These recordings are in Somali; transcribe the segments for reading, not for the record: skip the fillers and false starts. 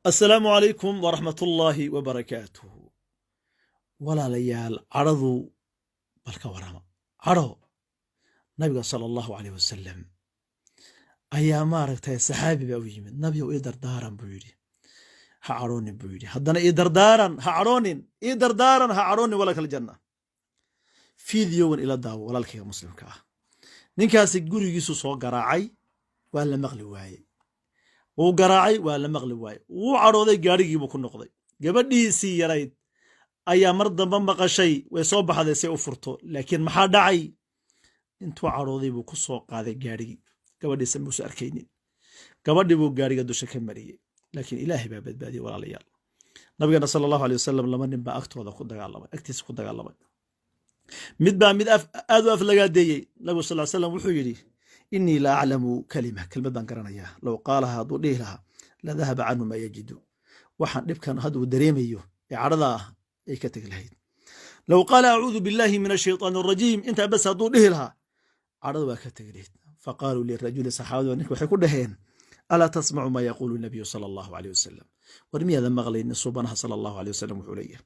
Assalaamu calaykum waraxmatullaahi wabarakaatuh. Walaalayaal, cadhadu bal ka warrama. Cadho Nabiga sala Allahu caleyh wasalam ayaa, maaragtay, saxaabi baa u yimid. "Nabiyow, ii dardaaran," buu yidhi. "Ha cadhoonin," buu yidhi. Haddana, "Ii dardaaran, ha cadhoonin, ii dardaaran, ha cadhoonin." Walaka aljanna. Fiidiyowan ila daawo, walaalkayga muslimka ah. Ninkaasi gurigiisu soo garaacay, waa la maqli waayey. Wuu garaacay, waa la maqli waayey. Wuu cadhooday, gaadhigiibuu ku noqday. Gabadhiisii yarayd ayaa mar dambe maqashay, way soo baxday say u furto. Laakiin maxaa dhacay? Intuu cadhooday buu ku soo qaaday gaadhigii. Gabadhiisa muusa arkaynin. Gabadhii buu gaadhiga dusha ka mariyey, laakiin Ilaahay baa badbaadiyey. Walaalayaal, Nabigeena sala Allahu alay wasalam laba nin baa agtooda ku dagaalamay, agtiisa ku dagaalamay. Mid baa mid aad u aflagaadeeyey. Nabigu sal slam wuxuu yidhi: "Innii la aclamu kalima," kelmad baan garanayaa, "low qaalaha," hadduu dhihi lahaa, "la dahaba canhu maa yajidu," waxaan dhibkan hadda uu dareemayo ee cadhada ah ay ka tegi lahayd. "Low qaala acuudu billahi min ashaytaan arajiim," intaa bas hadduu dhihi lahaa, cadhada waa ka tegi lahayd. Faqaaluu lirajuli, saxaabadu ninka waxay ku dhaheen: "Alaa tasmacu maa yaquulu nabiyu sala Allahu aleyh wasalam? War miyaadan maqlaynin suubanaha sala Allahu aleyh wasalam wuxuu leeyahay?"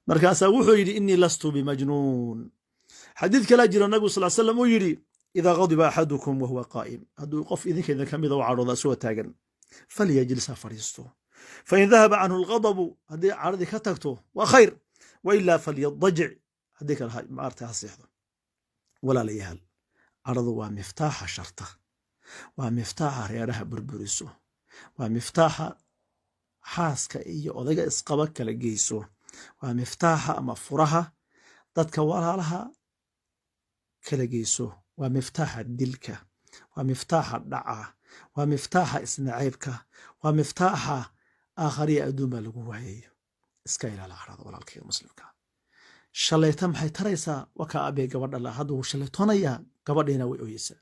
Markaasaa wuxuu yidhi: "Innii lastu bimajnuun." Xadiid kalaa jira, Nabigu sal slam uu yidhi: "Idaa qadiba axadukum wahuwa qaa'im," hadduu qof idinka idin ka mida u cadhooda isagoo taagan, "falyajlis," ha fadhiisto. "Fain dahaba canhu alghadabu," haddii cadhadii ka tagto waa khayr, "wailaa falyadajic," haddii kale, maarta, ha seexdo. Walaalayaal, cadhadu waa miftaaxa sharta, waa miftaaxa reeraha burburiso, waa miftaaxa xaaska iyo odayga isqaba kala geyso, waa miftaaxa ama furaha dadka walaalaha kala geyso, waa miftaaxa dilka, waa miftaaxa dhaca, waa miftaaxa isnacaybka, waa miftaaxa aakhariya adduun baa lagu waayayo. Iska ilaala cadhada, walaalkayga muslimka. Shalayta maxay taraysaa? Wakaa abee gabadha la hadda wuu shalaytoonayaa, gabadhiina way ooyeysaa.